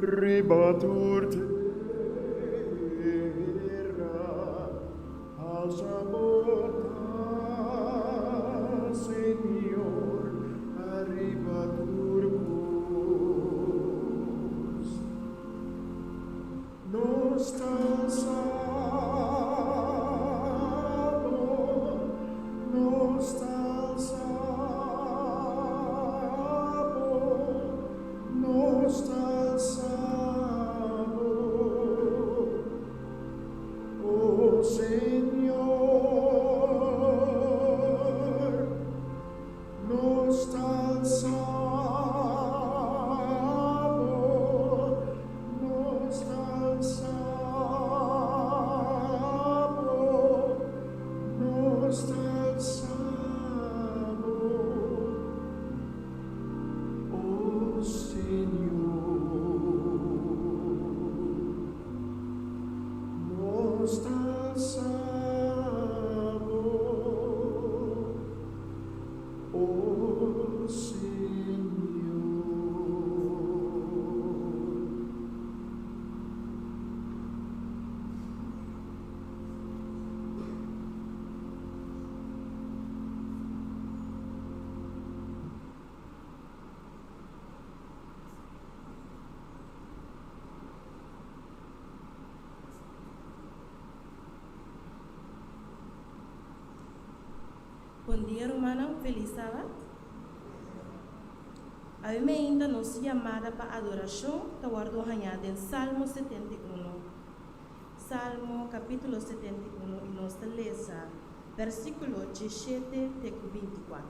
Riba tur tera, Alsa bo tas, Señor, ariba tur kos. Nos ta alsa bo, nos ta alsa bo, nos ta alsa bo, o Señor. Nos ta alsa bo, nos ta alsa bo, nos ta alsa bo, o Señor. Nos ta alsa bo. O Señor. Bon dia rumannan, felis sabat. Awe meinta nos yamada pa adorashon ta wòrdu hañá den Salmo 71. Salmo kapítulo 71 i nos ta lesa versíkulo 17 te ku 24.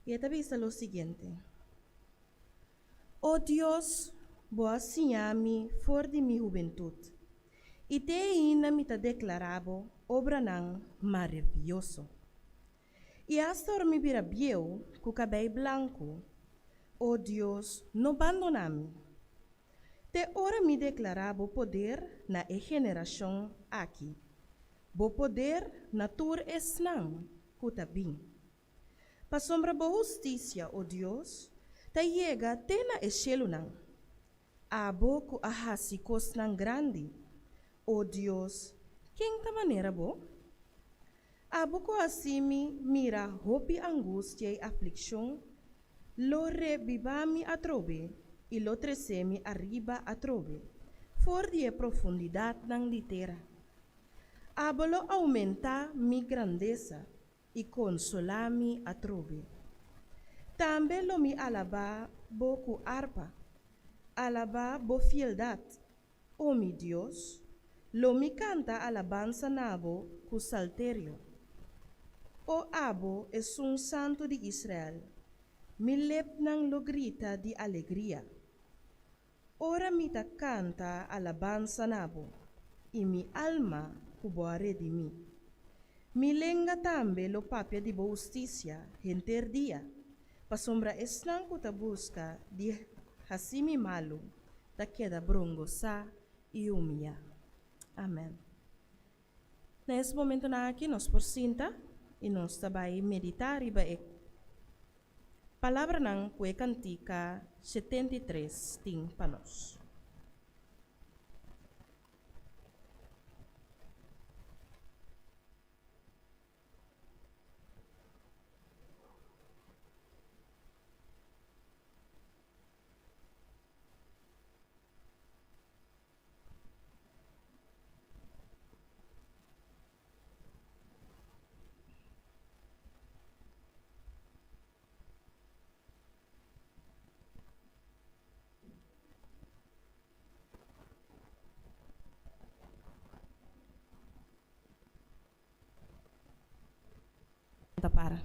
I e ta bisa lo siguiente, O Dios, bo a siña mi for di mi hubentut, i te ainda mi ta deklará bo obranan maravioso. I asta ora mi bira bieu ku kabei blanku, o Dios, no bandoná mi. Te ora mi deklará bo poder na e generashon aki, Bo poder na tur esnan ku ta bin. Pasobra bo hustisia, o Dios, ta yega te na e shelunan. Abo ku a hasi kosnan grandi, o Dios, ken ta manera bo? Abo ku hasi mi mira hopi angustia i aflikshon, lo rebibá mi atrobe i lo tresé mi ariba atrobe for di e profundidatnan di tera. Abo lo oumentá mi grandesa i konsolá mi atrobe. Tambe lo mi alabá bo ku arpa, alabá bo fieldat, o mi Dios, lo mi kanta alabansa na bo ku salterio. O abo, esun Santu di Israel, mi lepnan lo grita di alegria. Ora mi ta kanta alabansa na bo, i mi alma ku bo a redimí. Mi lenga tambe lo papia di bo hustisia henter dia, pasobra esnan ku ta buska di hasi mi malu ta keda brongosá i humiyá. Amèn. Na es momentunan aki nos por sinta i nos ta bai meditá riba e. Palabranan ku e kantika 73 tin pa nos. Ta para.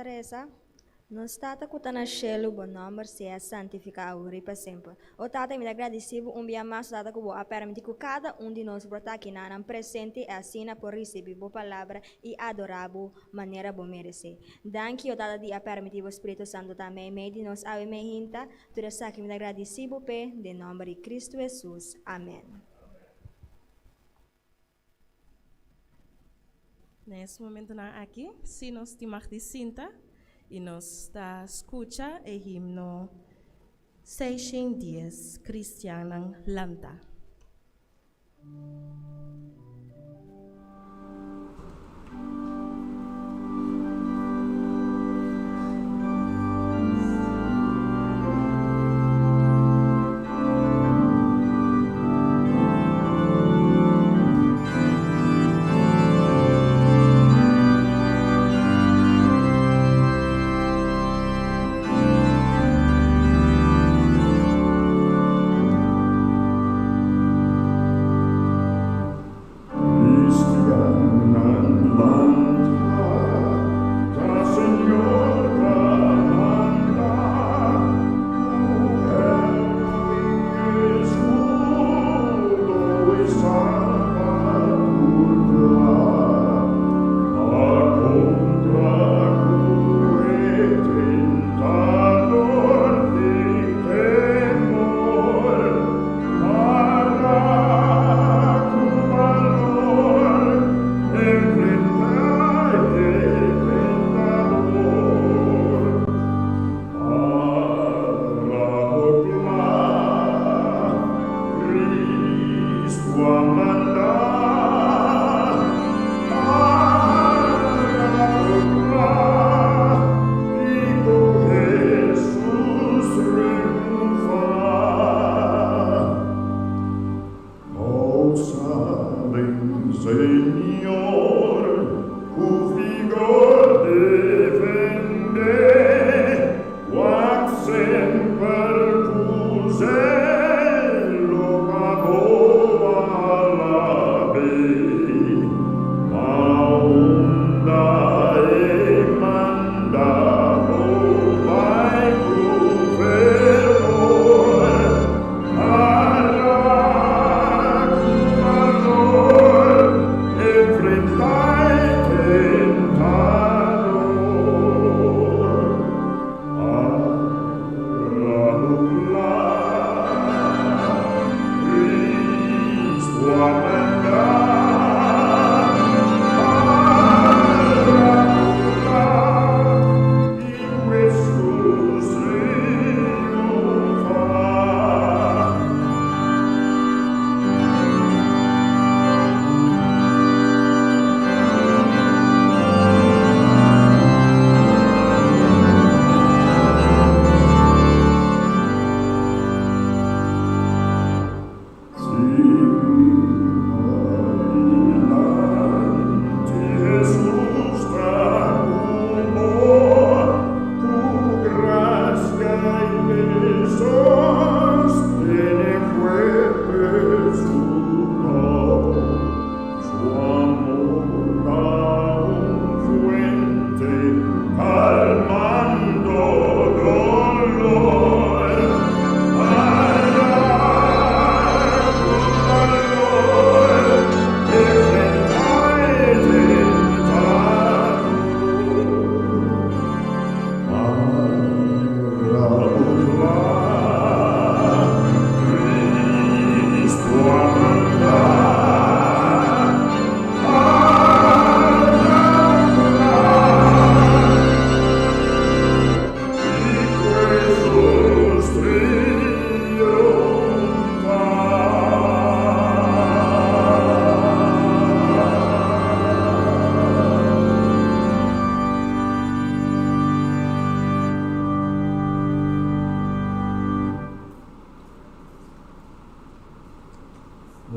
Ban resa. Nos Tata ku ta na shelu, bo nòmber sea santifiká awor i pa semper. O Tata, mi ta gradisí bo un bia mas, Tata, ku bo a pèrmití ku kada un di nos por ta akinanan presente i asina por risibí bo Palabra i adorá bo manera bo meresé. Danki, o Tata, di a pèrmití bo Spiritu Santu ta meimei di nos awe meinta. Tur esaki mi ta gradisí bo p'e, den nòmber di Kristu Hesus. Amèn. Na es momentonan aki, si nos tin mag di sinta i nos ta skucha e himno 610 Kristiannan Lanta.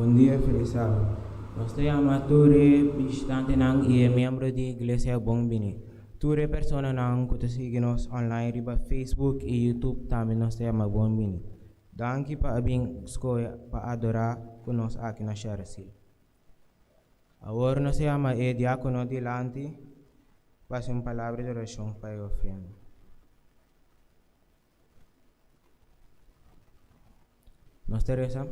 Bon dia, felis sábado. Nos ta yama tur e bishitantenan i e miembro di iglesia bon bini. Tur e personanan ku ta sigui nos online riba Facebook i YouTube tambe nos ta yama bon bini. Danki pa a bin skohe pa adorá ku nos aki na Shersil. Awor nos yama e diákono dilanti. Pa hasi un palabra di orashon pa e ofrenda. Nos ta resa,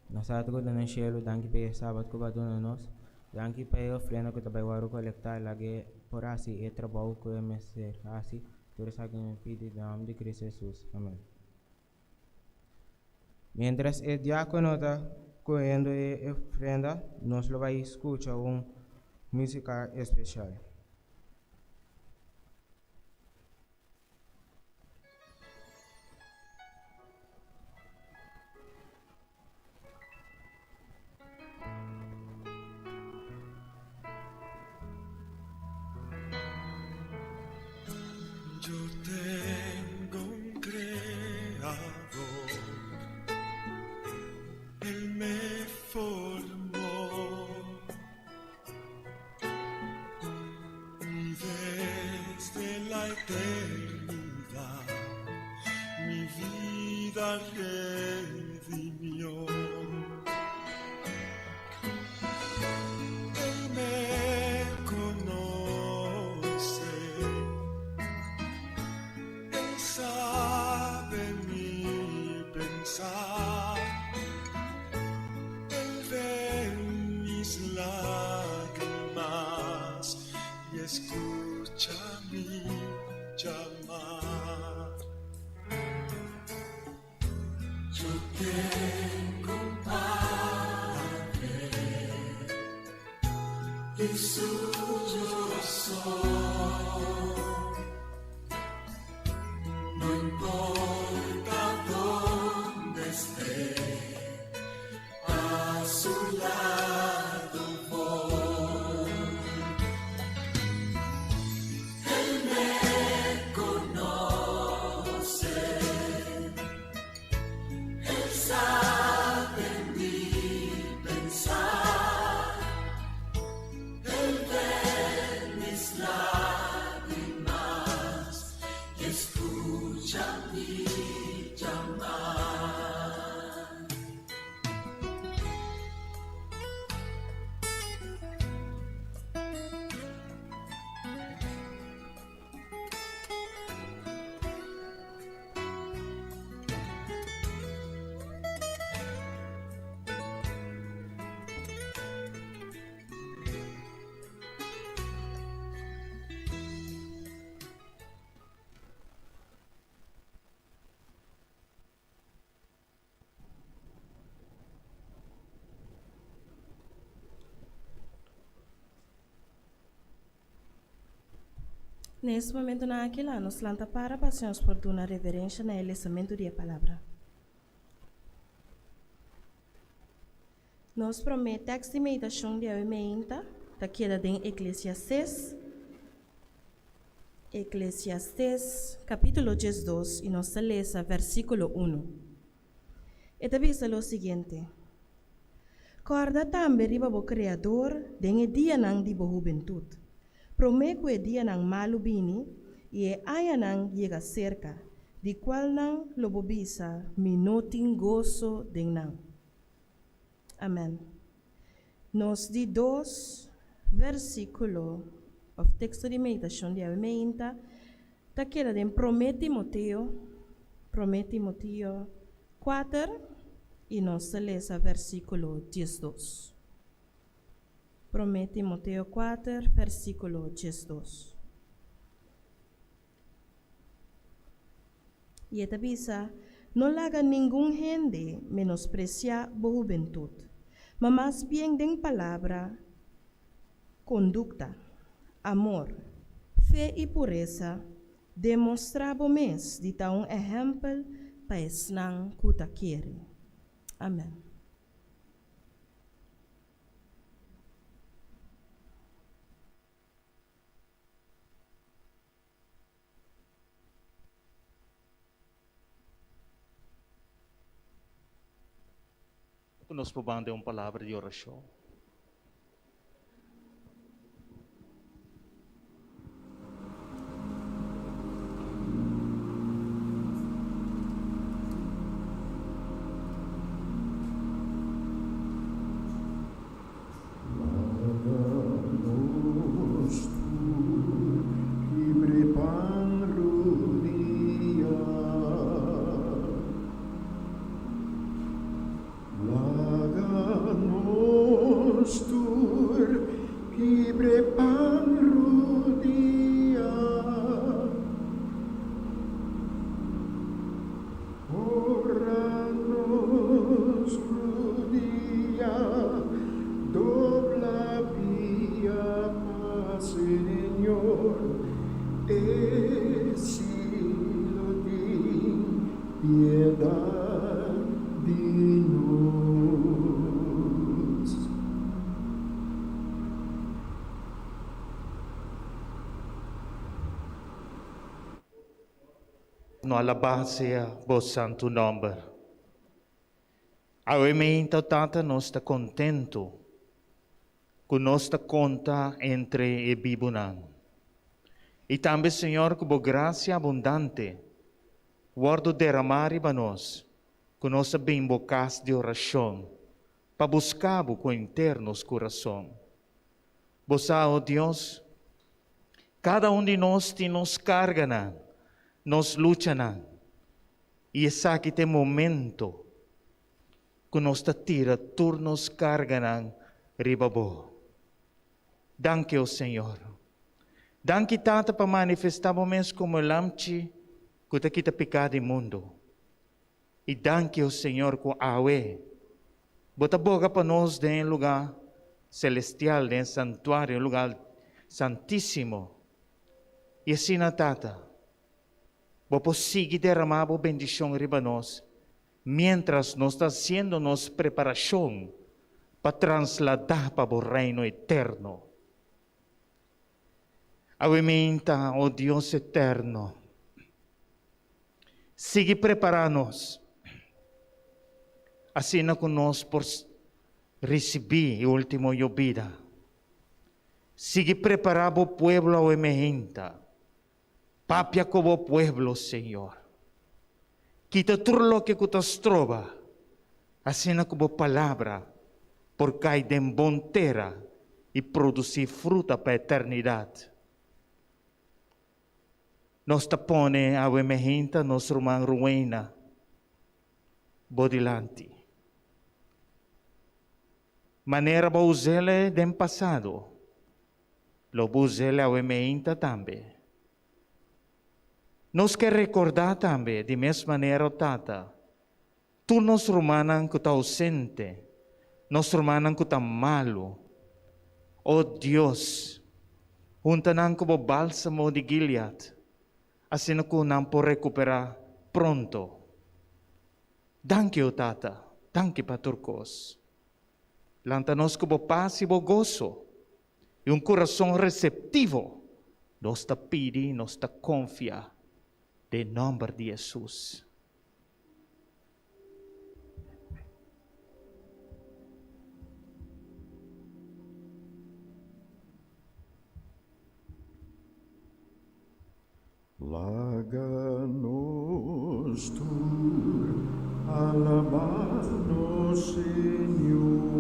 Nos Tata ku ta na shelu, danki pa e sabat ku bo a duna nos. Danki pa e ofrenda ku ta bai wòrdu kolektá. Laga e por hasi e trabou ku e mester hasi. Tur esaki mi pidi den nòmber di Kristu Hesus. Amèn. Miéntras e diákono ta kohendo e ofrenda, nos lo bai skucha un músika espesial. Yo tengo un creador, Él me formó y desde la eternidad mi vida redimió. Él me conoce, Él sabe mi pensar, Él ve mis lágrimas y escucha mi llamar. Yo tengo un Padre y suyo soy. No importa dónde esté, a su lado voy. Él me conoce, Él sabe mi pensar, Él ve mis lágrimas y escucha mi llamar. Na e momentonan aki, laga nos lanta para pa Señor por duna reverensia na e lesamentu di e palabra. Nos promé teksto di meditashon di awe mainta ta keda den Eklesiastes, Eklesiastes kapítulo 12 i nos ta lesa versíkulo unu. E ta bisa lo siguiente, Kòrda tambe riba bo Kreador den e dianan di bo hubentut, promé ku e dianan malu bini i e añanan yega serka, di kualnan lo bo bisa, Mi no tin goso den nan. Amèn. Nos di dos versíkulo òf teksto di meditashon di awe meinta ta keda den Promé Timoteo, Promé Timoteo kuater, i nos ta lesa versíkulo 12. Promé Timoteo kuater, versíkulo 12. I e ta bisa, No laga ningun hende menospresiá bo hubentut, ma mas bien den palabra, kondukta, amor, fe i puresa, demostrá bo mes di ta un ehèmpel pa esnan ku ta kere. Amèn. Ku nos por ban den un palabra di orashon. Laga nos tur. Alabá sea bo santu nòmber. Awe mainta, Tata, nos ta kontentu ku nos ta konta entre e bibunan. I tambe, Señor, ku bo grasia abundante wòrdu deramá riba nos, ku nos a bin bo kas di orashon pa buska bo ku henter nos kurason. Bo sa, o Dios, kada un di nos tin nos karganan, nos luchanan, i esaki ta e momento ku nos ta tira tur nos karganan riba bo. Danki, o Señor. Danki, Tata, pa manifestá bo mes komo e Lamchi ku ta kita piká di mundu. I danki, o Señor, ku awe Bo ta boga pa nos den e lugá selestial, den e santuario, e lugá santísimo. I asina, Tata, Bo por sigui derramá Bo bendishon riba nos miéntras nos ta hasiendo nos preparashon pa trasladá pa Bo Reino eterno. Awe meinta, o Dios eterno, sigui prepará nos asina ku nos por risibí e último yobida. Sigui prepará bo pueblo awe meinta. Papia ku bo pueblo, Señor. Kita tur loke ku ta stroba, asina ku bo palabra por kai den bon tera i produsí fruta pa eternidat. Nos ta pone awe mehinta nos ruman Ruwena bo dilanti. Manera bo us'el den pasado, lo bo us'el awe meinta tambe. Nos ke rekordá tambe di mes manera, o Tata, tur nos rumannan ku ta ousente, nos rumannan ku ta malu. O Dios, hunta nan ku bo bálsamo di Gilead, asina ku nan por rekuperá pronto. Danki, o Tata, danki pa tur kos. Lanta nos ku bo pas i bo goso i un kurason reseptivo. Nos ta pidi i nos ta konfia den nòmber di Hesus. Laga nos tur alabá nos Señor.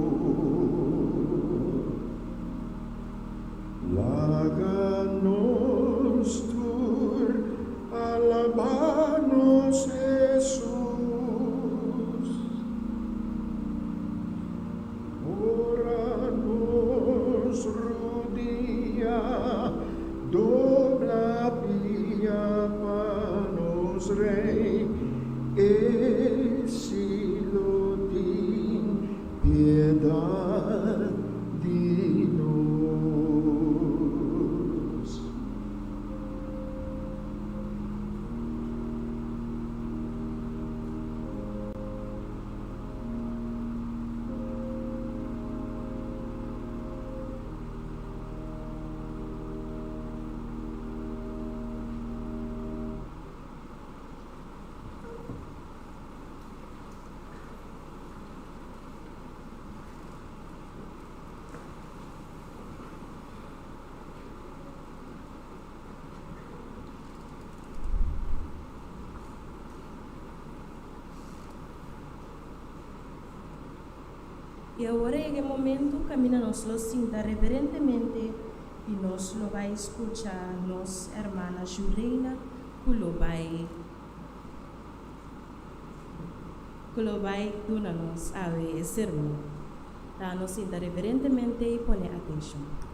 Laga nos tur alabá nos Hesus. Ora nos rudia dobla pia pa nos Rei, E si lo tin piedad di nos. I awor a yega e momentu kaminda nos lo sinta reverentemente i nos lo bai skucha nos hermana Jureina ku lo bai ku lo bai duna nos awe e sermon. Ta nos sinta reverentemente i pone atenshon.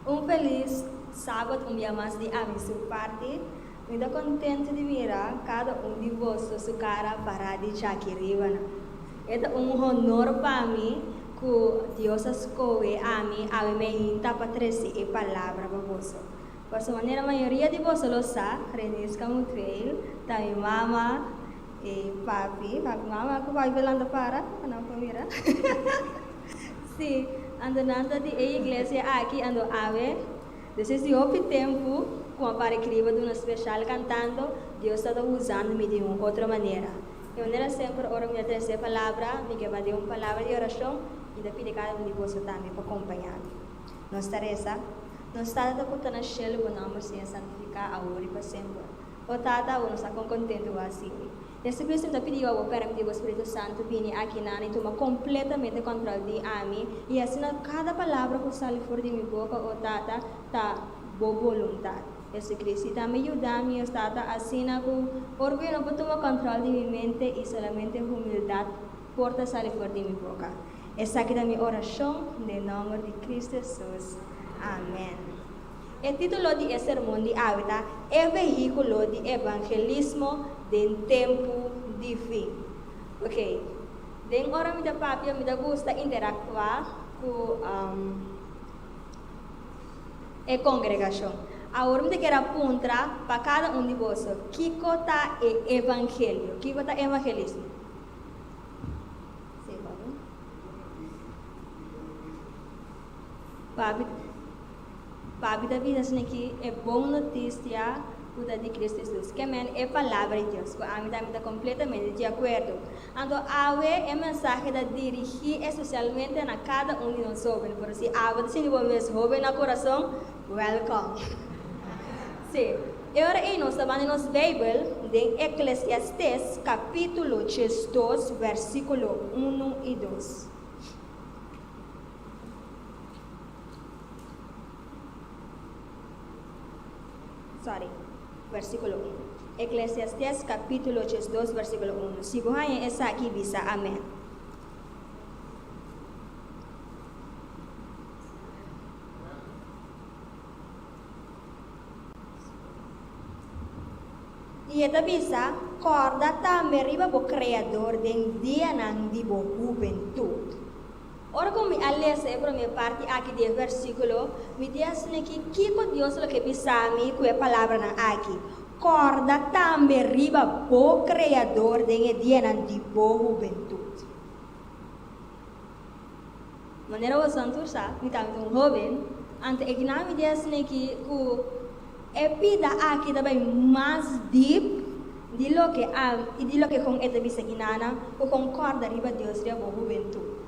Un felis Sabat un bia mas di ami su parti. Mi ta contento di mira cada un di boso su cara para di djaki riba nan. E ta un honor pa mi cu Dios a scohe ami awe meinta pa trece e palabra pa boso. Pasobra manera mayoria di boso lo sa, Renisca Mutueel ta mi mama. E papi, papi mama ku papi belanda para, pa nan por mira. Sí, ando nan ta di e iglesia aki, ando awe. Despues di hopi tempu ku a para kriba duna speshal kantando, Dios tabata usando mi di un otro manera. E manera semper ora mi ta trese palabra, mi ke ba den un palabra di orashon, mi ta pidi kada un di boso tambe pa kompañá mi. Nos ta resa, Nos Tata ku ta na shelu, bo nòmber sea santifiká awor i pa semper. O Tata, awor nos ta kon kontentu bo a sigui. Jesucristo, mi ta pidi bo permití bo Spiritu Santu bini akinan i tuma kompletamente kòntròl di ami, i asina kada palabra ku sali for di mi boka, o Tata, ta Bo boluntat. Jesucristo, i tambe yuda mi, o Tata, asina ku orguyo no por tuma kòntròl di mi mente i solamente humildat por ta sali for di mi boka. Esaki ta mi orashon den nòmber di Cristo Jesus. Amèn. E título di e sermon di awe ta E Vehíkulo di Evangelismo den Tempu di Fin. Ok, den ora mi ta papia mi ta gusta interaktuá ku e kongregashon. Awor mi ta kier a puntra pa kada un di boso, kiko ta e evangelio? Kiko ta evangelismo? Sí, papi. Papi. Papi ta bisa asina ki e bon notisia ku ta di Kristu Hesus, ke men e Palabra di Dios, ku ami tambe ta kompletamente di akuerdo. Anto awe e mensahe ta dirigí espesialmente na kada un di nos hóben, pero si abo ta sinti bo mes hóben na kurason, wèlkòm! Sí, e ora ei nos ta banda nos Beibel den Eklesiastes kapítulo 12 versíkulo unu i dos. Sorry, versíkulo un. Eklesiastés kapítulo 12 versíkulo unu. Si bo haña esaki, bisa amèn. I e ta bisa, Kòrda tambe riba bo Kreador den dianan di bo hubentut. Ora ku mi a lesa e promé parti aki di e versíkulo, mi di asin'akí, Kiko Dios lo ke bisa mi ku e palabranan aki, Kòrda tambe riba bo Kreador den e dianan di bo hubentut? Manera boso tur sa, mi tabata un hóben, anto e gina mi di asin'akí ku e bida aki ta bai mas dip di loke a i di loke kon e ta bisa ginanan ku kon kòrda riba Dios riba bo hubentut.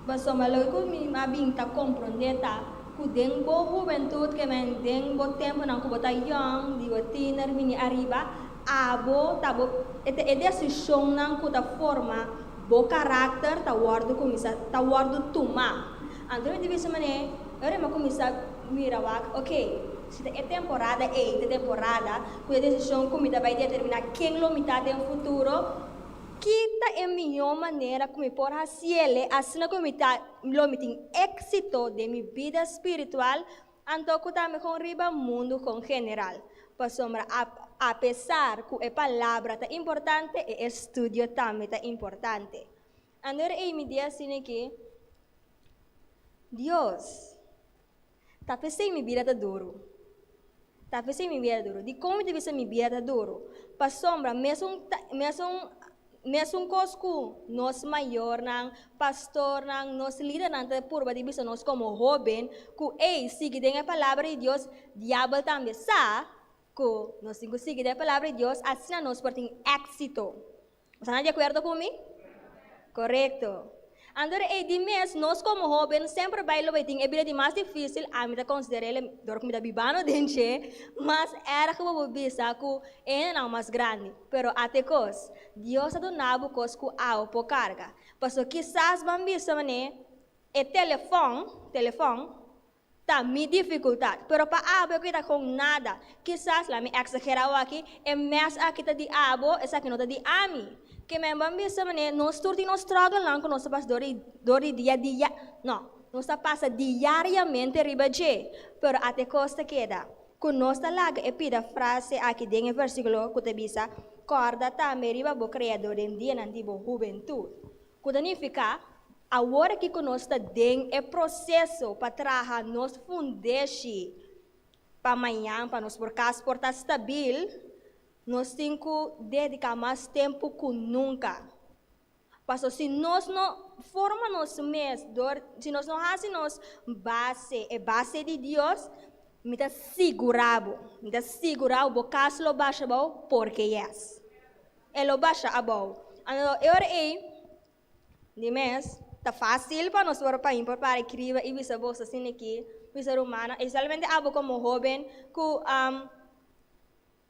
Pasobra loke ku mi a bin ta komprondé ta ku den bo hubentut, ke men den bo tempunan ku bo ta yòn, di bo tiner bini ariba, abo ta bo e ta e desishonnan ku ta forma bo karakter ta wòrdu kuminsá ta wòrdu tumá. Anto mi ta bisa manera ora mi a kuminsá mira wak, oke. Si ta e temporada ei ta temporada ku e desishon ku mi ta bai determiná ken lo mi ta den futuro, ki ta e mihó manera ku mi por hasiele asina ku mi ta lo mi tin éksito den mi bida spiritual anto ku tambe kon riba mundu kon general? Pasobra apesar ku e palabra ta importante, e estudio tambe ta importante. Ander ei mi di asina ki, Dios. Ta p'esei mi bida ta duru. Ta p'esei mi bida ta duru. Dikon mi ta bisa mi bida ta duru? Pasobra mesun mesun mesun kos ku nos mayornan, pastornan, nos lidernan ta purba di bisa nos komo hóben ku ey, sigui den e palabra di Dios, diabel tambe sa ku nos tin ku sigui den e palabra di Dios asina nos por tin éksito. Bo ta di akuerdo ku mi? Korekto. Anto ei di mes, nos komo hóben semper bai lo bai tin e bida di mas difísil, ami ta konsider'é dor ku mi ta bibando den dje, mas èrg ku bo por bisa ku e hendenan mas grandi. Pero ate kos, Dios a duna bo kos ku abo por karga. Pasobra kisas bo a bisa manera e telefòn, telefòn, Ta mi dificultad, pero pa abo e ta con nada. Kisas, la mi exagera awaki, e mes aki ta di abo, esaki no ta di ami. Ke men ban bisa mane, nos tur tin nos strugglenan cu nos ta pasa dor di dor di dia dia, no, nos ta pasa diariamente riba dje, pero ate cos ta keda, cu nos ta laga e pida frase aki den e versiculo cu ta bisa, Corda tambe riba bo Creador den dianan di bo hubentud. Ku ta nifiká, awor aki ku nos ta den e proseso pa traha nos fundeshi pa mañan pa nos por kas por ta stabil, Nos tin ku dediká mas tempu ku nunka. Paso si nos no forma nos mes dor si nos no hasi nos base e base di Dios, mi ta sigurá bo, mi ta sigurá bo, bo kas lo basha abou porque yes. E lo basha abou. Anto e ora ei di mes ta fásil pa nos por pa por para kriba i bisa boso asina aki, bisa rumannan, espesialmente abo komo hóben ku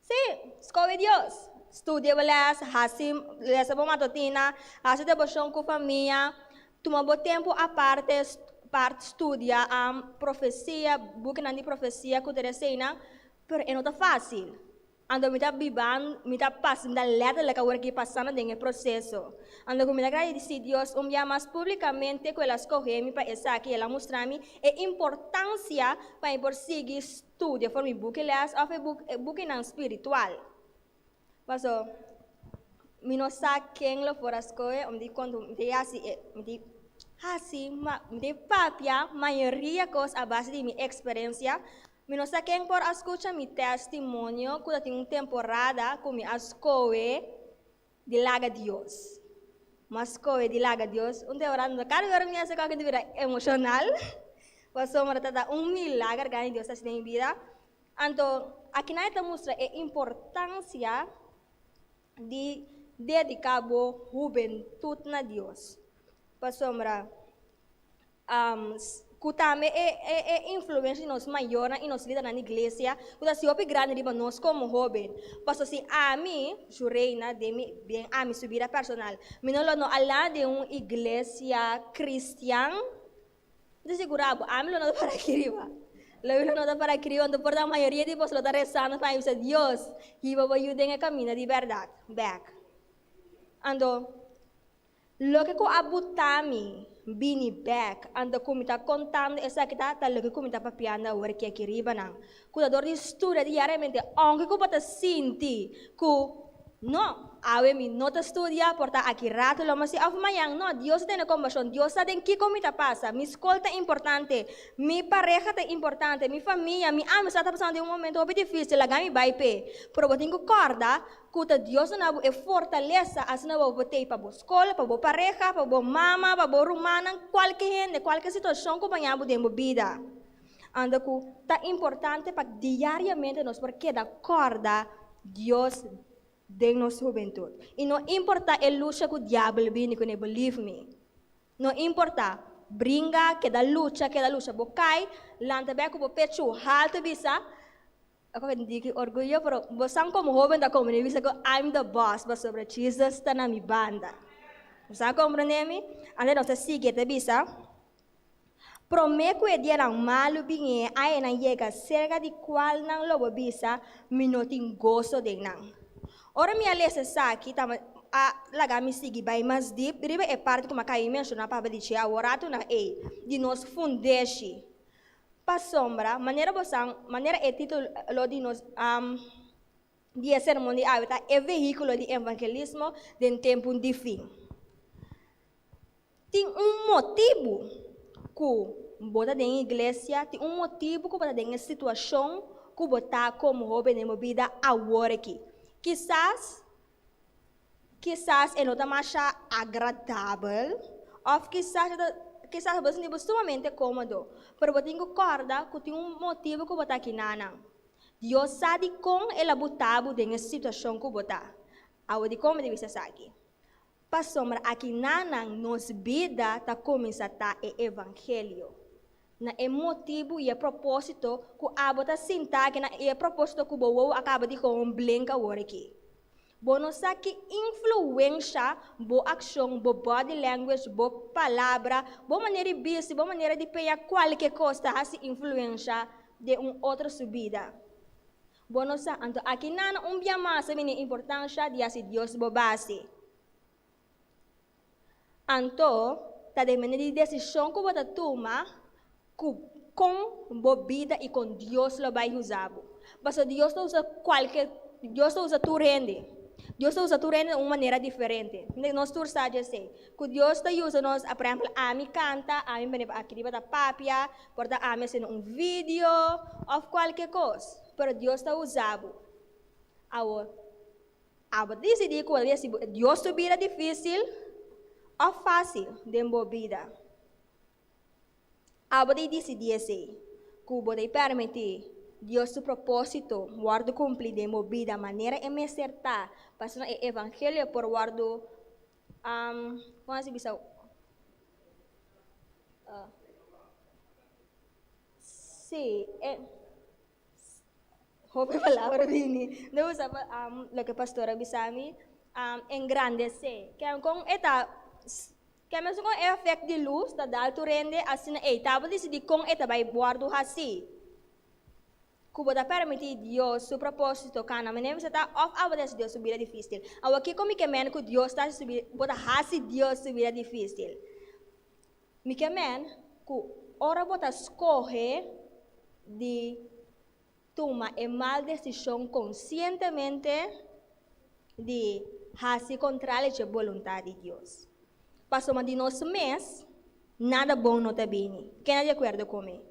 Sí, skohe Dios. Studia bo les, hasi lesa bo matutina, hasi deboshon ku famia, tuma bo tempu aparte pa studia profesia, bukinan di profesia ku ta eseinan, pero e no ta fásil. Anto mi ta biba, mi ta pasa, mi ta lèterlik awor aki pasando den e proseso. Anto ku mi ta gradisí Dios un bia mas públikamente ku el a skohe mi pa esaki, el a mustra mi e importansia pa mi por sigui Studia for mi buki les of e e bukinan spiritual. Paso, mi no sa ken lo por a skohe, om di kontu mi ta hasi e, mi ta hasi ma, mi ta papia mayoria kos a base di mi eksperensia. Mi no sa ken por a skucha mi testimonio ku ta tin un temporada ku mi a skohe di laga Dios. Mi a skohe di laga Dios. Un temporada no ta kada ora mi hasi kòke di bira emoshonal, pasobra ta ta un milager grandi Dios ta hasi den mi bida. Anto akinan e ta mustra e importansia di dediká bo hubentut na Dios, pasobra ku tambe e e influensia di nos mayornan i nos lidernan di iglesia ku ta hasi hopi grandi riba nos komo hóben. Pasobra si ami, Jureina, den mi den ami su bida personal, mi no lo no a lanta den un iglesia kristian, mi ta sigurá bo, ami lo no ta para aki riba. Lo mi lo no ta para aki riba, anto por ta mayoria di boso lo ta resando pa mi bisa, Dios, hiba bo yu den e kaminda di bèrdat bèk. Anto. Loke ku a buta mi bini bek anto ku mi ta kontando esaki ta ta loke ku mi ta papiando awor ki aki riba nan. Ku ta dor di studia diariamente ounke ku bo ta sinti ku no, awe mi no ta studia por ta aki rato lo mi hasi òf mañan. No, Dios ta tene kompashon, Dios sa den kiko mi ta pasa, mi skol ta importante, mi pareha ta importante, mi famia, mi amistad ta pasando den un momento hopi difísil, laga mi bai p'e. Pero bo tin ku kòrda Ku ta Dios duna bo e fortalesa asina bo por tei pa bo skol, pa bo pareha, pa bo mama, pa bo rumannan, kualke hende, kualke situashon ku baña bo den bo bida. Anda ku ta importante pa diariamente nos por keda kòrda Dios den nos hubentut. I no importa e lucha ku diabel bini kuné, believe me, no importa, bringa, keda lucha, keda lucha, bo kai, lanta bek ku bo pechu haltu bisa, Ako ka di ki orguyo, pero bosan komo hoben ta komprende bisa ku I'm the boss pasobra Jesus ta na mi banda. Bosan a komprende mi? Antes nos ta sigui e ta bisa, Promé ku e dianan malu bini a e nan yega serka di kual nan lo bo bisa, Mi no tin goso den nan. Ora mi a lesa esaki, ta a laga mi sigui bai mas dip riba e parti ku mi a kabi menshoná papa di dje aworatunan ei, di nos fundeshi. Pasobra, manera bo sa, manera e título di nos di e sermon di awe ta E Vehíkulo di Evangelismo den Tempu di Fin. Tin un motibu ku bo ta den iglesia, tin un motibu ku bo ta den e situashon ku bo ta komo hóben den bo bida awor aki. Kisas Kisas e no ta masha agradabel òf kisas e ta kisas bo ta sinti bo sumamente kómodo, pero bo tin ku kòrda ku tin un motibu ku bo ta aki nanan. Dios sa dikon el a buta bo den e situashon ku bo ta. Awe dikon mi ta bisa esaki? Pasobra aki nanan nos bida ta kuminsá ta e evangelio. Na e motibu i e propósito ku abo ta sinta aki na i e propósito ku bo wowo a kaba di gewoon blink awor aki. Bo no sa ki influensha bo akshon, bo body language, bo palabra, bo manera di bisti, bo manera di peña kualke kos ta hasi influensha den un otro su bida. Bo no sa, anto aki nan un bia mas a bini e importansha di hasi Dios bo base. Anto, ta depende di desishon ku bo ta tuma ku kon bo bida i kon Dios lo bai usa bo. Pasobra Dios ta usa kualke, Dios ta usa tur hende. Dios ta usa tur hende na un manera diferente. Nos tur sa djesei. Ku Dios ta usa nos, por ehèmpel, ami kanta, ami bini aki riba ta papia, por ta ami hasiendo un video òf kualke kos. Pero Dios ta usa bo. Awor. Abo ta disidí ku bo ta hasi Dios su bida difísil òf fásil den bo bida. Abo ta disidí esei, ku bo ta permití Dios su propósito wòrdu kumplí den bo bida manera e mester ta pa asina e evangelio por wòrdu, kon a si bisa? Sí, e. Hopi palabra bini. No usa loke pastor a bisa mi. Engrandesé. Ken kon e ta, ken mesun kon e efect di lus ta dal tur hende asina ei ta bo disidí kon e ta bai wòrdu hasí. Ku bo ta permití Dios su propósito kana manera mi sa ta òf abo ta hasi Dios su bida difísil. Awor kiko mi ke men ku Dios ta hasi su bida, bo ta hasi Dios su bida difísil? Mi ke men ku ora bo ta skohe di tuma e mal desishon konsientemente di hasi kontrali dje boluntat di Dios. Pasobra di nos mes nada bon no ta bini. Ken a di akuerdo ku mi?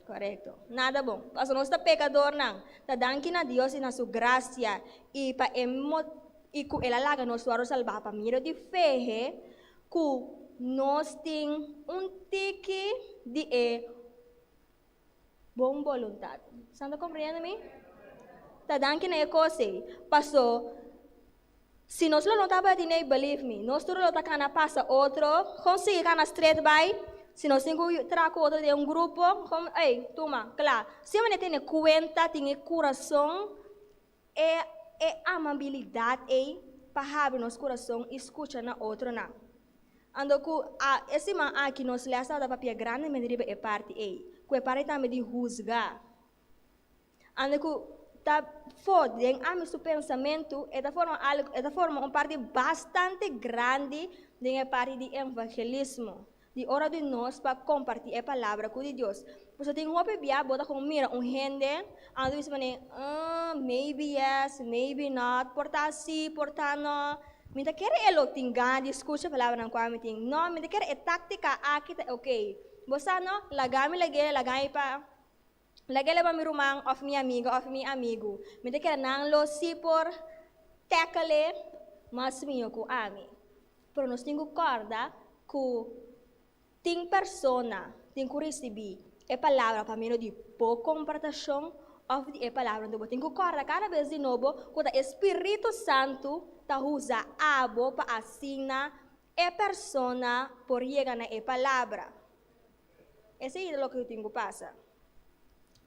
Korekto. Nada bon. Pasobra nos ta pekadornan. Ta danki na Dios i na su grasia i pa e i ku el a laga nos wòrdu salbá pa medio di fe ku nos tin un tiki di e bon boluntat. San ta komprende mi? Ta danki na e kos ei. Paso, si nos lo no tabatin ei, believe me, nos tur lo ta kana pasa otro, kon sigui kana straight bai, si nos tin ku traha ku otro den un grupo, kon, ei, tuma, kla. Si manera tene kuenta, tin e kurason, E e amabilidat ei pa habri nos kurason i skucha na otronan. Anto ku a e siman aki nos lès tabata papia grandemente riba e parti ei, ku e parti tambe di husga. Anto ku ta for den ami su pensamentu e ta forma algu e ta forma un parti bastante grandi den e parti di evangelismo. Di ora di nos pa kompartí e palabra ku di Dios. Pasobra tin hopi bia bo ta kon mira un hende, anto bisa manera, ah, maybe yes, maybe not, por ta sí, por ta no. Mi ta kere e lo tin gana di skucha palabranan ku ami tin. No, mi ta kere e táktika aki ta ok. Bo sa no, laga mi lag'é, laga mi pa, lag'é leba mi ruman òf mi amiga òf mi amigu. Mi ta kere nan lo sí por tackle mas mihó ku ami. Pero nos tin ku kòrda ku tin persona tin ku risibí e palabra pa medio di bo komportashon òf di e palabra. Anto bo tin ku kòrda kada bes di nobo ku ta e spiritu santu ta usa abo pa asina e persona por yega na e palabra. Esei ta loke tin ku pasa.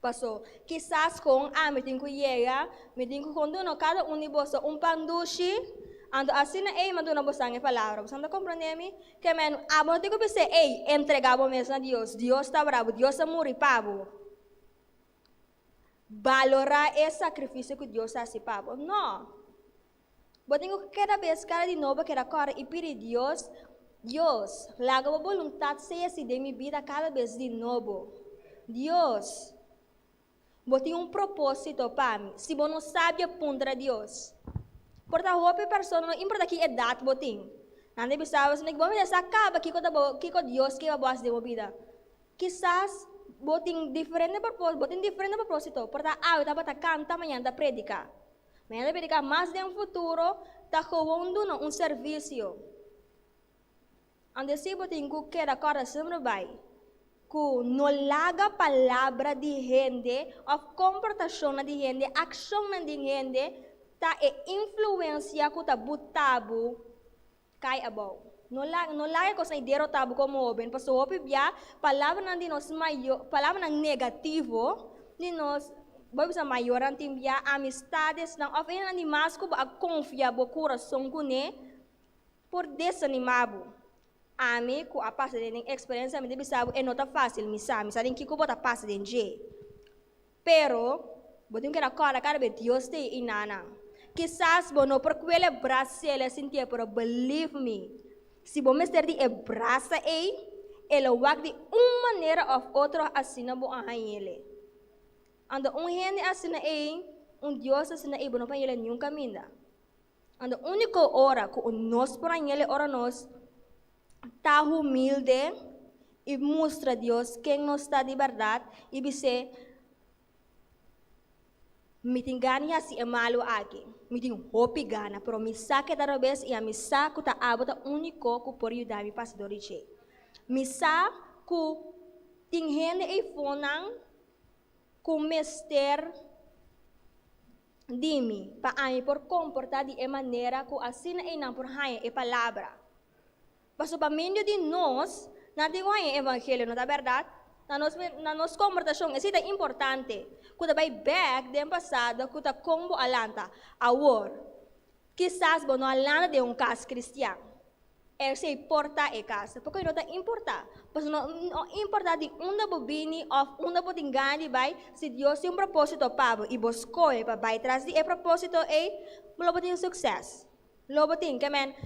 Paso, kisas kon ami tin ku yega, mi tin ku kon duna kada un di boso un pan dushi, anto asina ei mi a duna bosan e palabra. Bosan ta komprendé mi? Ke men, abo no tin ku bis'é, Ei, entregá bo mes na Dios, Dios ta brabo, Dios a muri pa bo. Balorá e sakrifisio ku Dios a hasi pa bo. No. Bo tin ku keda bes kada di nobo keda kòrda i pidi Dios, Dios, laga bo boluntat sea si den mi bida kada bes di nobo. Dios, bo tin un propósito pa mi. Si bo no sabia, puntra Dios. Por ta hopi persona, no importa ki edat bo tin, nan ta bisa bo, bo mester sa kaba kiko ta bo, kiko Dios ke pa bo hasi den bo bida. Kisas bo tin diferente propósito, bo tin diferente propósito, por ta awe tabata kanta, mañana ta prediká. Mañana ta prediká mas den futuro ta gewoon duna un servisio. Anto si bo tin ku keda kòrda semper bai ku no laga palabra di hende òf komportashonnan di hende, akshonnan di hende ta e influensia ku ta buta bo kai abou. No laga no laga e kosnan ei derotá bo komo hóben pasobra hopi bia palabranan di nos mayo palabranan negativo di nos bo a bisa mayornan tin bia amistadesnan òf hendenan di mas ku bo a konfia bo kurason kuné por desanimá bo. Ami ku a pasa den den eksperensia mi ta bisa bo e no ta fásil mi sa mi sa den kiko bo ta pasa den dje. Pero, bo tin ku keda kòrda kada bes Dios ta ei nan. Kisas bo no por kuel e brasa el a sintié, pero believe me, si bo mester di e brasa ei, e lo wak di un manera òf otro asina bo a hañ'el. Anto un hende asina ei, un Dios asina ei, bo no por hañ'el niun kaminda. Anto úniko ora ku nos por hañ'el e ora nos ta humilde i mustra Dios ken nos ta di bèrdat i bis'é. Mi tin gana di hasi e malu aki. Mi tin hopi gana, pero mi sa ku e ta robes i ami sa ku ta abo ta úniko ku por yuda mi pasa dor di dje. Mi sa ku tin hende eifonan ku mester di mi pa ami por komportá di e manera ku asina einan por haña e palabra. Pasobra pa medio di nos, nan tin ku haña e evangelio, no ta bèrdat? Na nos, na nos komportashon, esei ta importante, ku ta bai bèk den pasado ku ta kon bo a lanta. Awor, kisas bo no a lanta den un kas kristian. Esei por ta e kas, poko no ta importá. Pasobra no, no importá di unda bo bini òf unda bo tin gana di bai, si Dios tin un propósito pa bo i bo skohe pa bai tras di e propósito ei, bo lo bo tin sukses. Lo bo tin, ke men.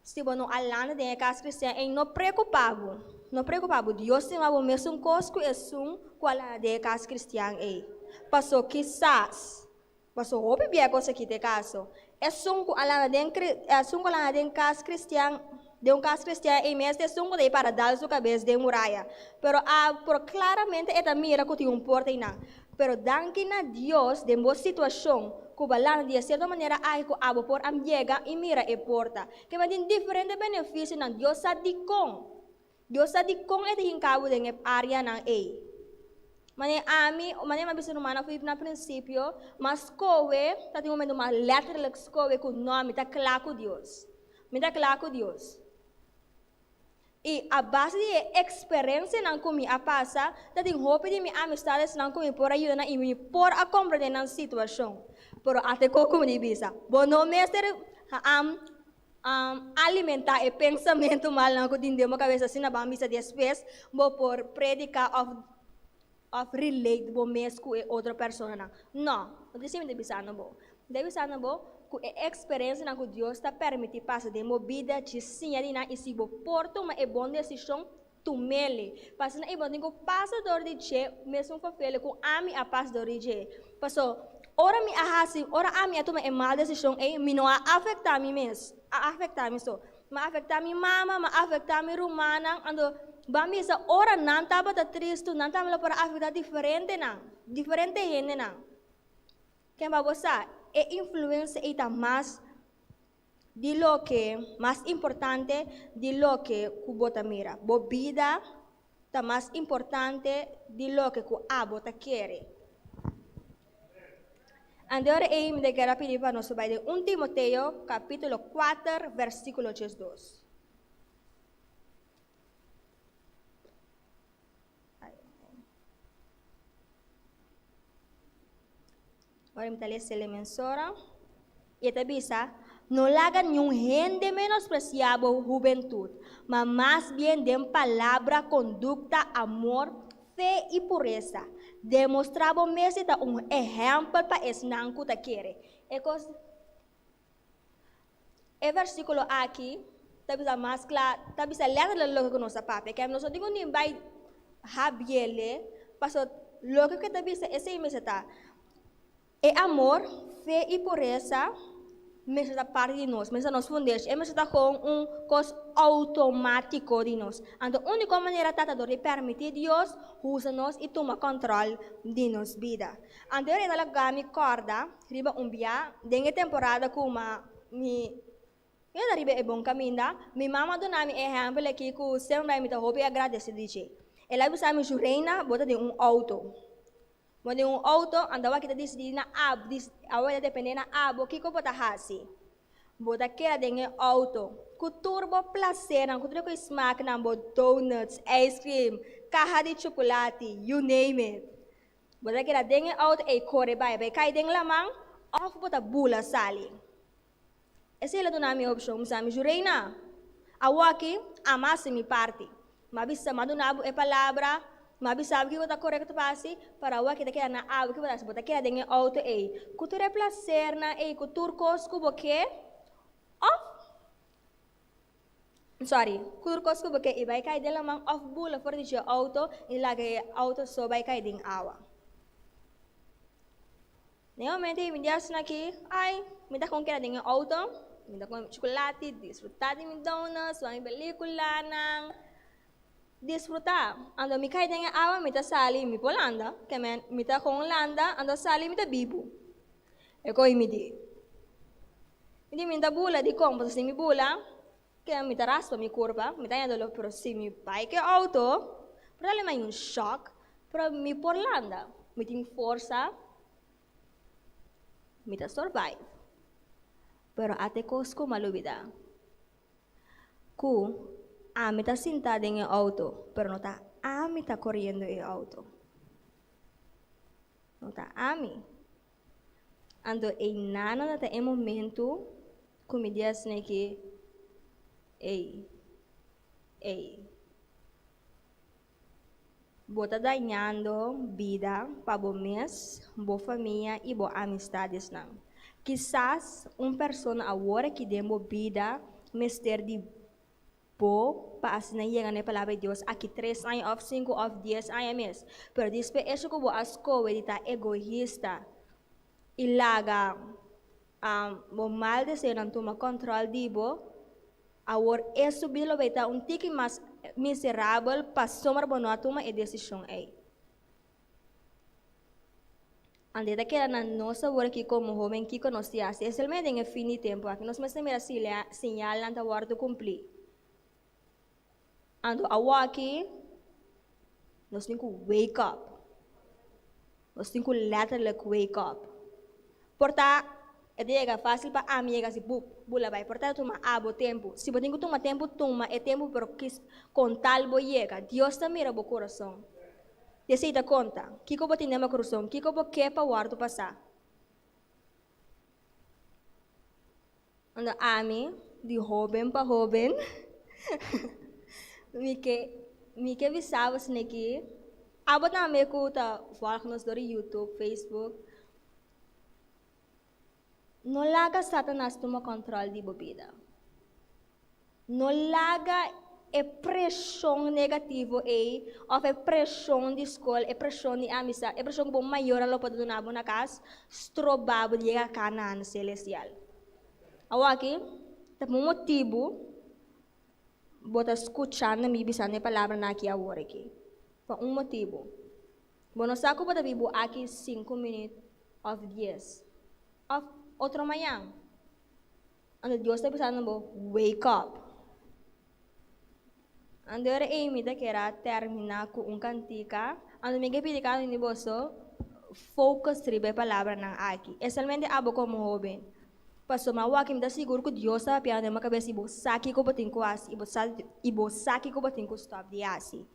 Si bo no a lanta den e kas kristian ei, no preokupá bo. No preokupá bo. Dios stima bo mesun kos ku esun ku a lanta den e kas kristian ei. Pasó kisas, pasó hopi bia kos aki ta e kaso, esun ku a lanta den esun ku a lanta den kas kristian, den un kas kristian ei mes ta esun ku ta ei para dal su kabes den muraya. Pero a por klaramente e ta mira ku tin un porta einan. Pero danki na Dios den bo situashon ku bo a lanta di e sierto manera aki ku abo por a yega i mira e porta. Ke men tin diferente benefisionan. Dios sa dikon. Dios sa dikon e ta hinka bo den e áreanan ei. Manera ami, manera mi a bisa rumannan for na prinsipio, m'a skohe, ta tin un momento m'a letterlijk skohe ku no, mi ta kla ku Dios. Mi ta kla ku Dios. I a base di e eksperensianan ku mi a pasa, ta tin hopi di mi amistadesnan ku mi por a yuda nan i mi por a komprendé nan situashon. Pero ate koko mi di bisa, bo no mester alimentá e pensamentu malnan ku tin den bo kabes asina ban bisa despues bo por prediká òf òf relate bo mes ku e otro personanan. No, no ta esei mi ta bisando bo. Mi ta bisando bo ku e eksperensianan ku Dios ta permití pasa den bo bida dje siña di nan i si bo por tuma e bon desishon, tum'el. Pasobra i bo tin ku pasa dor di dje mesun fafel ku ami a pasa dor di dje. Paso, ora mi a hasi, ora ami a tuma e mal desishon ei, mi no a afektá mi mes, a afektá mi so. M'a afektá mi mama, m'a afektá mi rumannan, anto ban bisa ora nan tabata tristu, nan tambe lo por a afektá diferentenan, diferente hendenan. Ken pa bo sa, e influensia ei ta mas di loke, mas importante di loke ku bo ta mira. Bo bida ta mas importante di loke ku abo ta kere. Ante ora ei mi ta kere a pidi pa nos bai den un Timoteo kapítulo kuater versíkulo diesdos. Ora mi ta lesa el mensora i e ta bisa, No laga niun hende menospresiá bo hubentut, ma mas bien den palabra, kondukta, amor, Fe i puresa. Demostrá bo mes di ta un ehèmpel pa esnan ku ta kere. E kos E versíkulo aki ta bisa mas kla, ta bisa lèterlik loke ku nos ta papia. Kèm nos no tin ku ni bai habiele, pasobra loke ku e ta bisa esei mester ta. E amor, fe i puresa mester ta parti di nos, mester ta nos fundeshi, e mester ta kon un kos outomátiko di nos. Anto úniko manera ta ta dor di pèrmití Dios usa nos i tuma kòntròl di nos bida. Anto e rei ta laga mi kòrda riba un bia den e temporada ku ma mi mi ta riba e bon kaminda, mi mama a duna mi e ehèmpel aki ku semper mi ta hopi agradesí di dje. El a bisa mi, Jureina, bo ta den un outo. Bo den un auto, anto awor aki ta disidí na abo, awor ta dependé na abo kiko bo ta hasi. Bo ta keda den e auto ku tur bo plasernan, ku tur e smaknan, bo donuts, ice cream, kaha di chukulati, you name it. Bo ta keda den e auto ei kore bai, bai kai den laman òf bo ta bula sali. Esei lo duna mi opshon. Mi sa mi Jureina, awoki ama hasi mi parti. Mi a bisa, mi a duna bo e palabra, mi a bisa bo kiko ta korekto pa hasi, pero awoki ta keda na abo kiko bo ta hasi. Bo ta keda den e outo ei, ku tur e plasernan ei, ku tur kos ku bo ke, òf, sorry, ku tur kos ku bo ke i bai kai den laman òf bula for di dje outo i laga e outo so bai kai den awa. Den e momento ei mi di asina aki, ai, mi ta kon keda den e outo, mi ta kome chukulati, disfrutá di mi donuts, wak mi pelikulanan. Disfrutá. Anto mi kai den e awa, mi ta sali, mi por landa, ke men mi ta kon landa, anto sali mi ta bibu. E ko'i mi di. Mi di mi ta bula, dikon? Pasobra si mi bula, ke mi ta raspa mi kurpa, mi ta haña doló, pero si mi bai ku e outo, por tal mi haña un shòk, pero mi por landa, mi tin forsa, mi ta survive. Pero ate kos ku mi a lubidá. Ku ami ta sintá den e outo, pero no ta ami ta koriendo e outo. No ta ami. Anto einan ta e momentu ku mi di asina ki, Ey, ey. Bo ta dañando bida pa bo mes, bo famia i bo amistadesnan. Kisas un persona awor aki den bo bida mester di bo pa asina yega na e Palabra di Dios aki tres aña òf sinku òf dies aña mes. Pero dispe esho ku bo a skohe di ta egoista i laga bo mal deseonan tuma kòntròl di bo, Awor e su bida lo bay ta un tiki mas miserabel pasobra bo no a tuma e desishon ey. Ante ta keda na nos awor aki komo hoben kiko nos tin hasi, especialmente den e fin di tempu aki. Nos mester mira si siñalnan ta wòrdu kumplí. Anto awor aki nos tin ku wake up. Nos tin ku letterlijk wake up. Por ta e ta yega fácil pa ami yega así bup, bula bai. Por ta tuma abo tempu. Si bo tin ku tuma tempu, tuma e tempu pero kis kon tal bo yega. Dios ta mira bo kurason. I esei ta konta. Kiko bo tin den bo kurason? Kiko bo ke pa wòrdu pasá? Anto ami, di hóben pa hóben, mi ke mi ke bisa bo esaki, abo tambe ku ta vòlg nos dor di YouTube, Facebook, no laga Satanas tuma kòntròl di bo bida. No laga e preshon negativo ei òf e preshon di skol, e preshon di amistat, e preshon ku bo mayornan lo por ta duna bo na kas stroba bo di yega Kanaan selestial. Awor aki ta pa un motibu bo ta skuchando mi bisando e palabranan aki awor aki. Pa un motibu. Bo no sa ku bo ta bibu aki sinku minüt òf dies òf otro mañan. Anto Dios ta bisando bo, Wake up! Anto ora ei mi ta kera terminá ku un kantika. Anto mi ke pidi kada un di boso focus riba e palabranan aki, especialmente abo komo hóben. Pasobra awor mi ta sigur ku Dios ta papia den bo kabes i bo sa kiko bo tin ku hasi i bo sa i bo sa kiko bo tin ku stòp di hasi.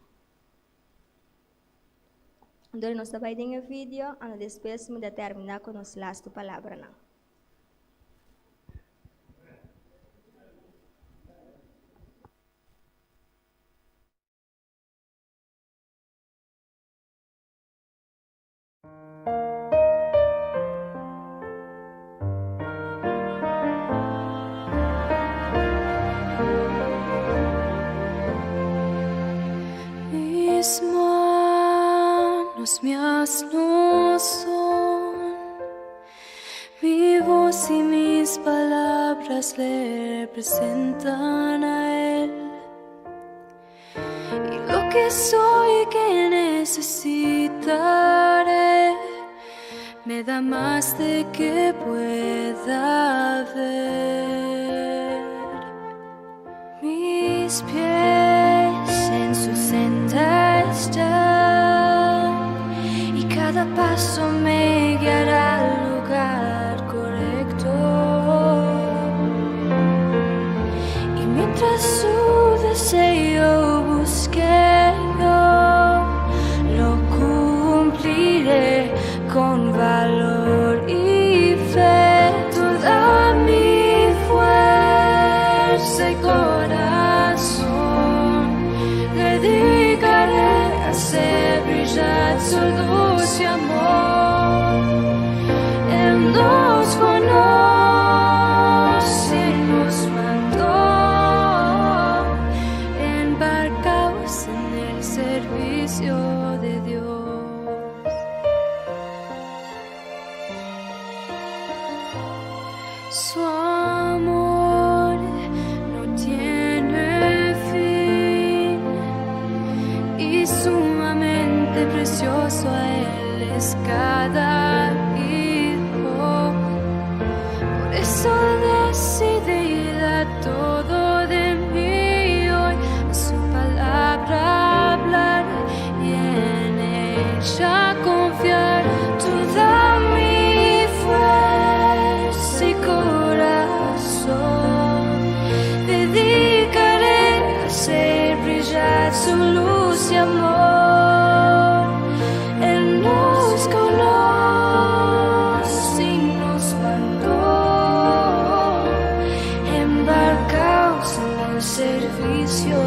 Anto nos ta bai den e video, anto despues mi ta terminá ku nos lastu palabranan. Mis manos, mi asno son, mi voz y mis palabras le representan a él. Y lo que soy que necesitaré me da más de que pueda ver. Mis pies en su senda están y cada paso me guiará al lugar correcto. Y mientras su deseo busque yo, lo cumpliré con valor y fe. Toda mi fuerza y corazón dedicaré a hacer brillar su luz y amor. Él nos conoce y nos mandó embarcados en el servicio de Dios. Su amor no tiene fin. Y sumamente precioso a Él es cada hijo. Por eso decidida todo de mí hoy a su palabra hablar y en ella confiar. Toda mi fuerza y corazón dedicaré a hacer brillar su luz y amor. Él nos conoce y nos mandó embarcaos en el servicio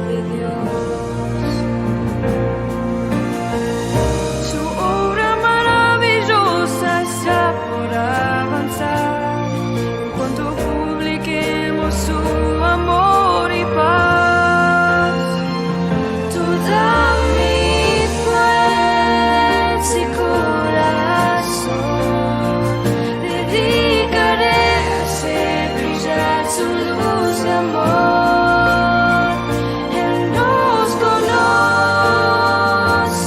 de Dios. Su obra maravillosa está por avanzar en cuanto publiquemos su amor y paz. Toda mi fuerza y corazón dedicaré a hacer brillar su luz y amor. Él nos conoce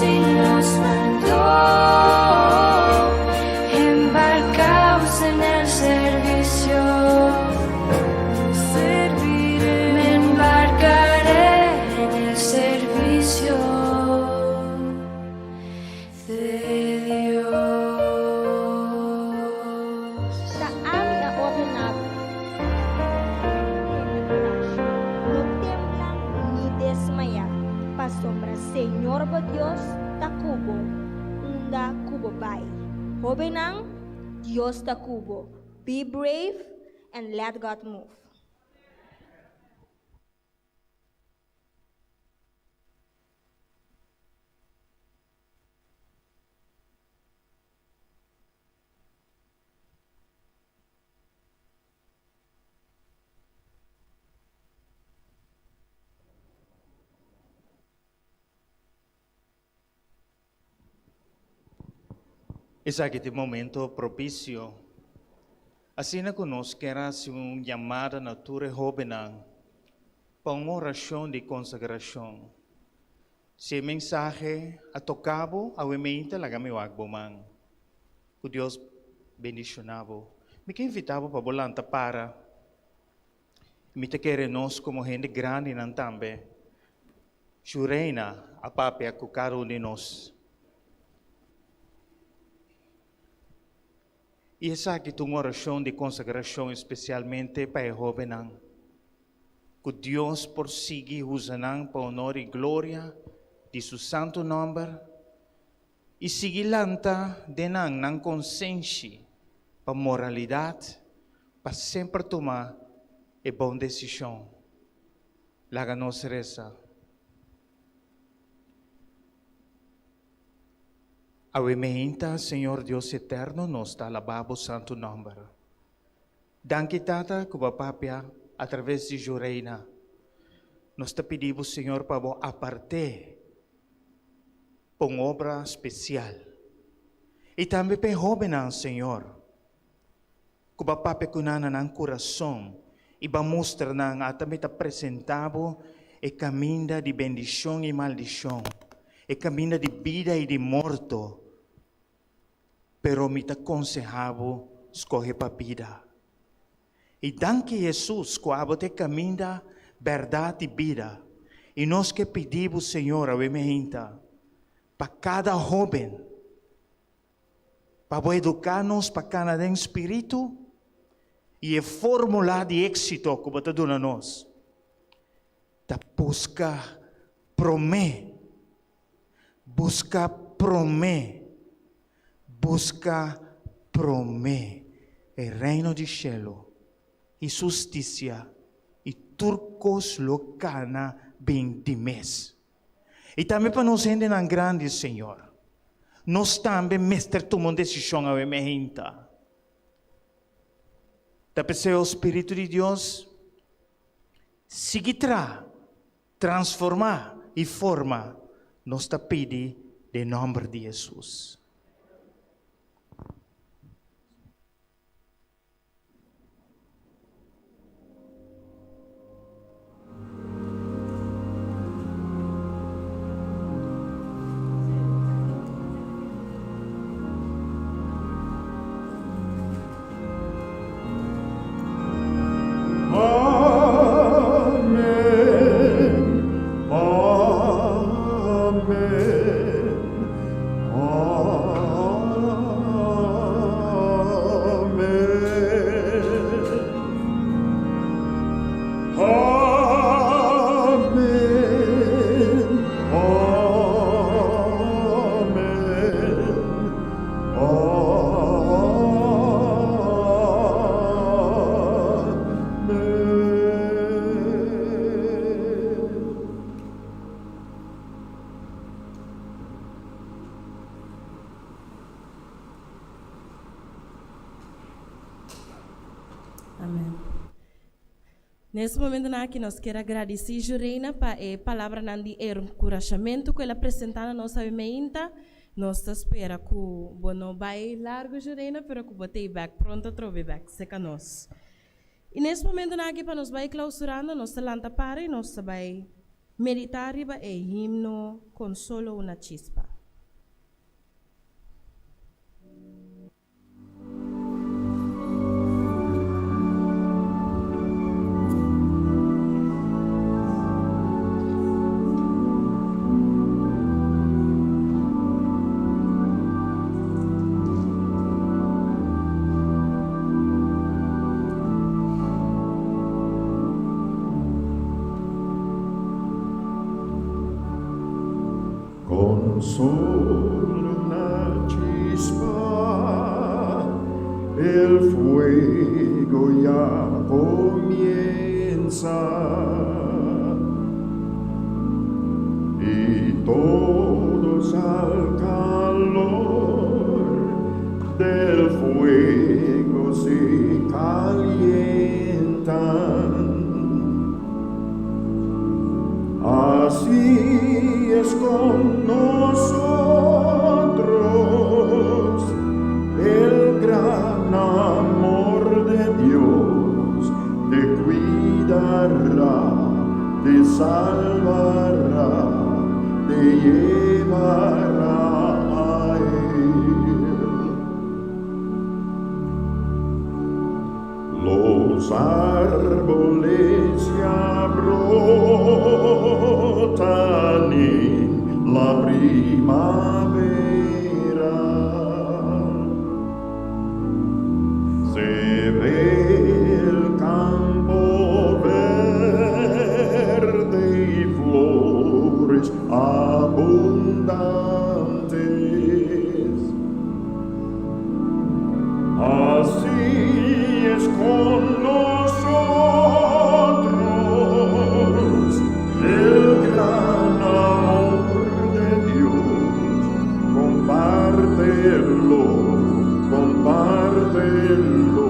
y nos mandó embarcaos en el servicio. Serviré, me embarcaré en el servicio de Dios. Ta ami a ordená bo, tene kurashi, no tembla ni desmayá, pasobra Señor bo Dios ta ku bo, unda ku bo bai. Hóbennan, Dios ta ku bo. Be brave and let God move. Esaki ta e momento propicio. Asina cu nos kier haci un yamada na tur e hobennan pa un oracion di consagracion. Si e mensahe a toca bo, awe meinta laga mi wak bo man. Cu Dios bendiciona bo. Mi ke invita bo pa bo lanta para. Mi ta kere nos como hende grandinan tambe. Shureina a papia cu cada un di nos. Y esaki ta un oracion di consagracion especialmente pa e hobennan. Cu Dios por sigui usa nan pa honor y gloria di su santo nomber y sigui lanta den nan nan consenshi pa moralidad pa semper tuma e bon decision. Laga nos resa. Awe meinta, Señor Dios eterno, nos ta alabá bo santu nòmber. Danki, Tata, ku bo a papia atraves di Jureina. Nos ta pidi bo, Señor, pa bo apart'é pa un obra spesial. I tambe pa e hóbennan, Señor, ku bo a papia ku nan na nan kurason i bo a mustra nan ata mi ta presentá bo e kaminda di bendishon i maldishon, e kaminda di bida i di morto, pero mi ta konsehá bo skohe pa bida. I danki Hesus ku abo ta e kaminda, bèrdat i bida. I nos ke pidi bo Señor awe meinta pa kada hóben pa bo eduká nos pa kana den spiritu i e fórmula di éksito ku bo ta duna nos ta buska promé, buska promé, buska promé e Reino di shelu i su hustisia i tur kos lo kana bin di mes. I tambe pa nos hendenan grandi, Señor, nos tambe mester tuma un desishon awe meinta. Ta p'esei, o Spiritu di Dios, sigui traha, transformá i forma, nos ta pidi den nòmber di Hesus. Nes momentonan aki nos kier a gradisí Jureina pa e palabranan di enkurashamentu ku el a presentá na nos awe meinta. Nos ta spera ku bo no bai largu Jureina, pero ku bo ta ei bèk pronto atrobe bèk serka nos. I nes momentonan aki pa nos bai klausurando nos ta lanta para i nos ta bai meditá riba e himno Con solo una chispa. Con solo una chispa el fuego ya comienza y todos al calor del fuego se calientan. Así es con nosotros el gran amor de Dios te cuidará, te salvará, te llevará a Él. Los árboles ya brotan en la primavera. Se ve el campo verde y flores abundantes. Así es con nosotros el gran amor de Dios. Compártelo, compártelo,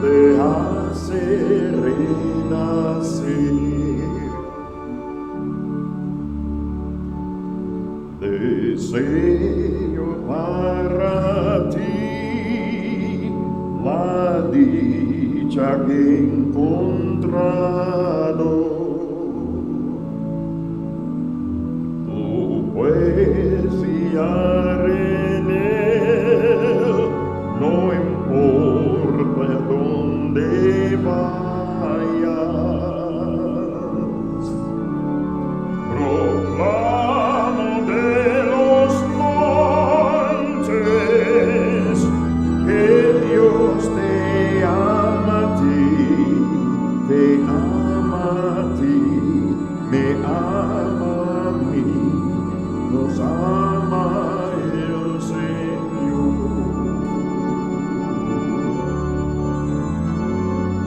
te hace renacer. Deseo para ti la dicha que he encontrado. Tú puedes guiar en él, no importa dónde vayas. Proclamo de los montes que Dios te ama a ti, te ama a ti, me ama a mí, nos ama el Señor.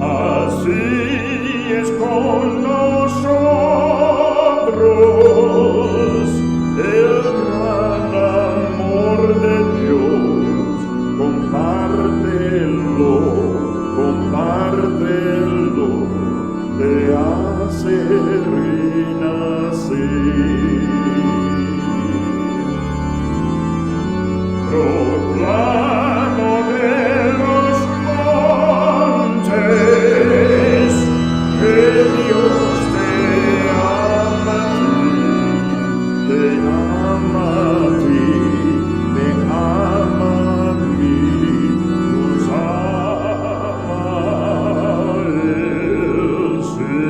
Así es con nosotros el gran amor de Dios. Compártelo, compártelo, te hace renacer. Proclamo de los montes que Dios te ama a ti, te ama a ti, me ama a mí, nos ama el Señor.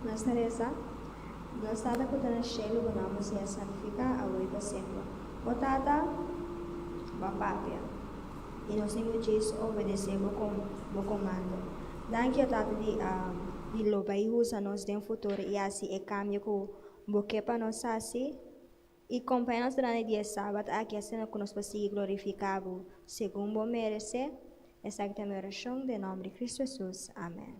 Nos ta resa, Nos Tata ku ta na shelu, bo nòmber sea santifiká, awor i pa semper. Bo Tata, bo a papia, i nos tin ku djis obedesé bo bo komando. Danki, o Tata, di di lo bai usa nos den futuro i hasi e kambio ku bo ke pa nos hasi. I kompaña nos durante di e Sabat aki asina ku nos por sigui glorifiká Bo segun Bo meresé. Esaki ta mi orashon den nòmber di Kristu Hesus. Amèn.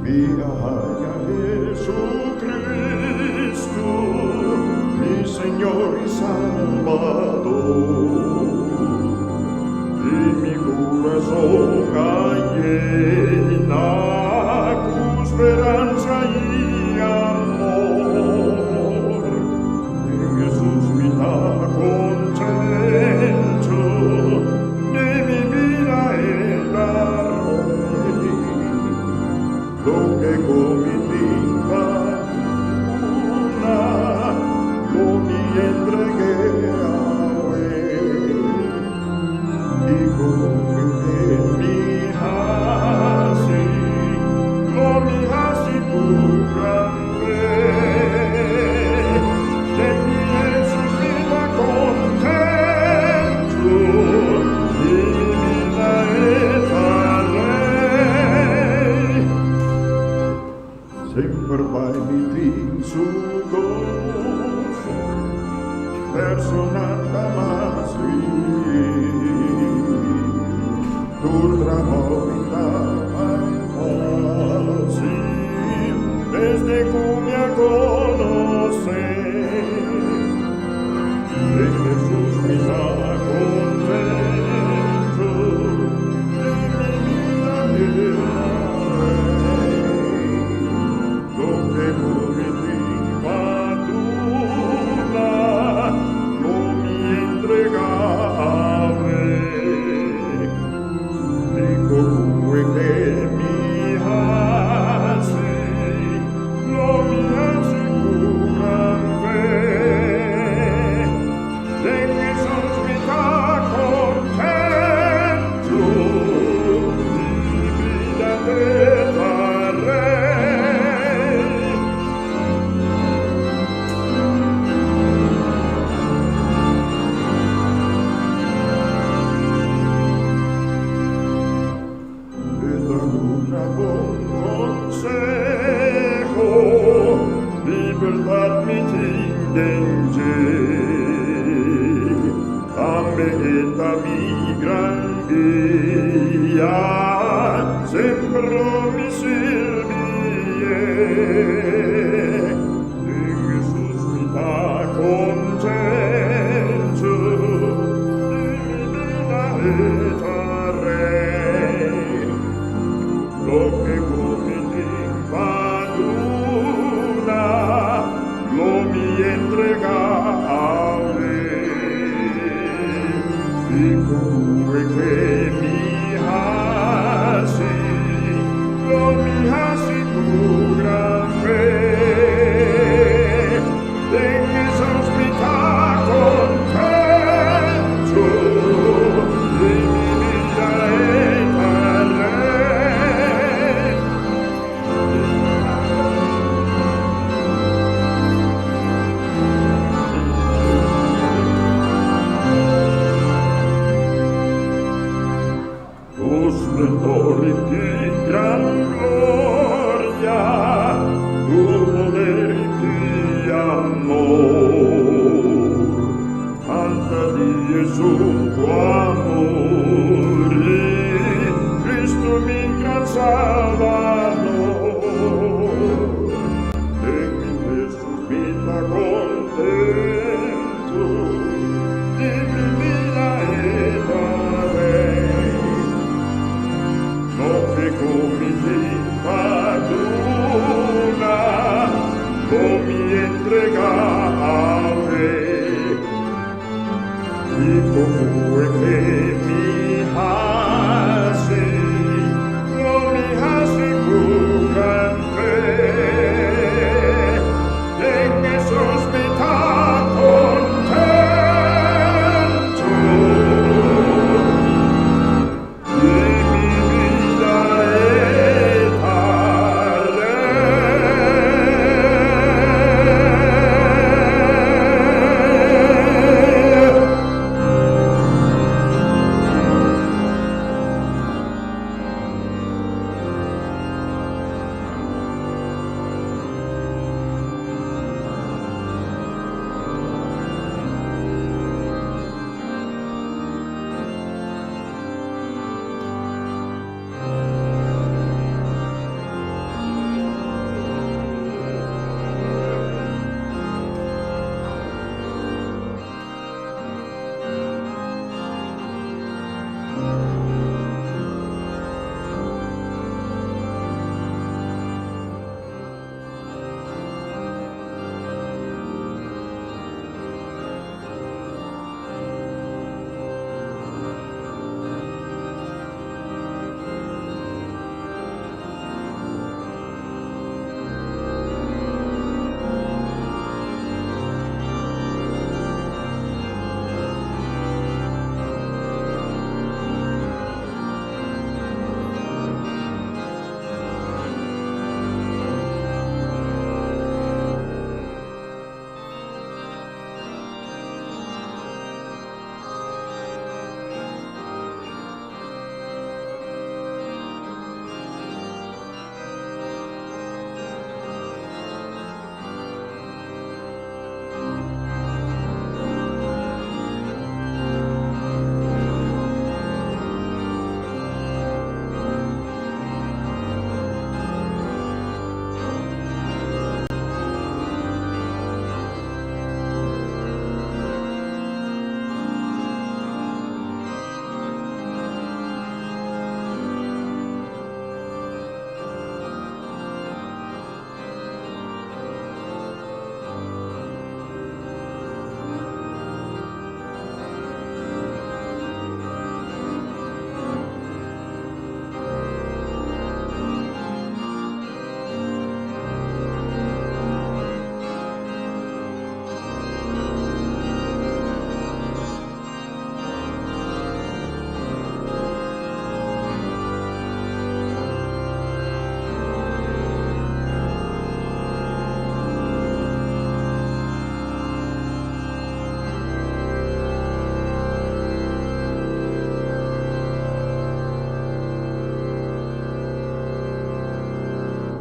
Mi a haña Jesucristo, mi Señor i Salbador, i mi kurason a yena ku speransa i amor. Den Jesus mi ta kontentu, di mi bida e ta Rey. Loke ku mi tin pa duna, lo mi entreg'é awe. Kiko ku mi hasi, lo mi hasi ku gran fe. Den mi Hesus mi ta kontentu, di mi bida e ta Rey. Semper bai mi tin su goso, personal ta mas lihé. Tur trabou mi ta bai hasi, desde ku mi a konosé. Den Hesus mi ta kontentu, den mi bida e ta Rey. Loke ku mi tin pa duna, lo mi entregá awe. Kiko ku e ke mi hasi, lo mi hasi ku gran fe. Den Hesus mi ta kontentu, di mi bida e ta Rey. E ta duna bon konseho, libertat mi tin den dje. Tambe e ta mi gran guia, semper lo mi sirbié. Den Hesus mi ta kontentu, di mi bida e ta Rey. Loke ku mi tin pa duna, lo mi entregá awe. Kiko ku e ke mi hasi, lo mi hasi ku gran fe. Den Hesus mi ta kontentu, di mi bida e ta Rey. Tu splendor di gran gloria.